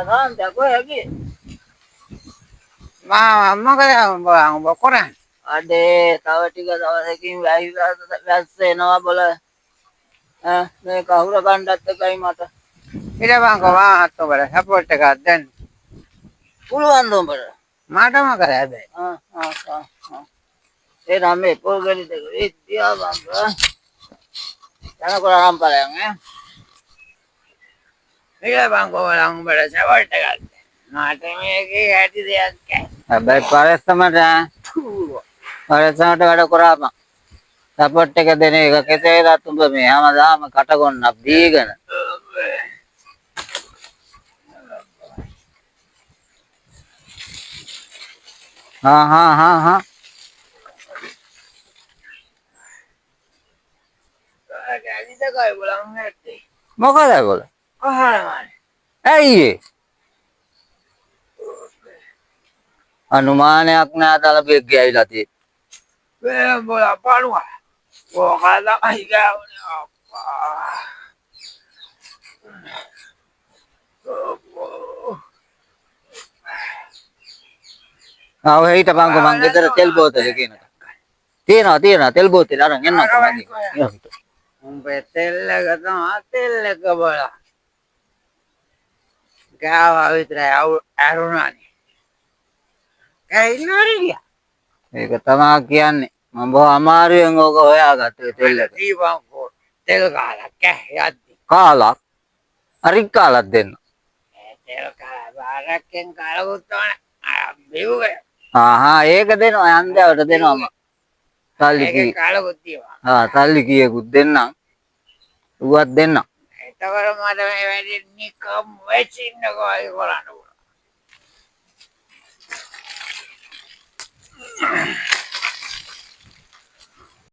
සාන්තයක් කොහෙ ගියේ? මා මොකද උඹ කරන්නේ? අඩේ තව ටික දවසකින් වැහි වැස්ස එනවා බොල. ඈ මේ කහුර කණ්ඩත් එකයි මට. ඊට වාහත් උඹට සපෝට් එකක් දෙන්න. පුළුවන් ද උඹට? මට මොකද හැබැයි. ආ ආ ආ ආ. ඒ නම් මේ පොල් ගෙඩි දෙක විද්‍යා බං. යනකොට අරන් ඵලයන් ඈ. ඊට බං උඹට සපෝට් එකක් දෙන්න. මට මේකේ ඇති දෙයක් නෑ. හැබැයි පරිස්සමට පරිස්සමට වැඩ කරාපන්. සපෝට් එක දෙන එක කෙසේදත් උඹ මේ හැමදාම කටගොන්නක් බීගෙන. හා හා හා හා ඇලි දෙකයි බලන් නැත්තේ. මොකද බොල? කොහොමද? ඇයි ඒ? අනුමානයක් නෑ තලපෙක් ගෑවිලා තියෙන්නේ. මේ බොල පණුවා. ඕක තමයි ගෑවුනේ අප්පා. ආ ඔය හිටපන්කෝ මං ගෙදර තෙල් බෝතලේ කියනක. තියෙනවා තියෙනවා තෙල් බෝතලේ අරන් එන්නකෝ මගේ. උඹ තෙල් එක තමයි තෙල් එක බොලා. ගාවා විතරයි ඇරුණානේ. කැයින්නරි ගියා. ඒක තමා කියන්නේ. මං බොහොම අමාරුවෙන් ඕක හොයාගත්තේ තෙල් එක. දීපන්කෝ තෙල් කාලා කෑ යද්දි. කාලක් අරික් කාලක් දෙන්න. තෙල් කාලා බාරක්ෙන් කාලකුත් ඕන. අර බිව්වේ. ආහා ඒක දෙනවා හන්දෑවට දෙනවා මං. සල්ලි කී. කාලකුත් තියෙනවා. ආ සල්ලි කීයකුත් දෙන්නම්. ඌවත් දෙන්නම්. එතකොට මට මේ වැඩේ නිකම් වෙච්චින්නකෝ වගේ කරන්න.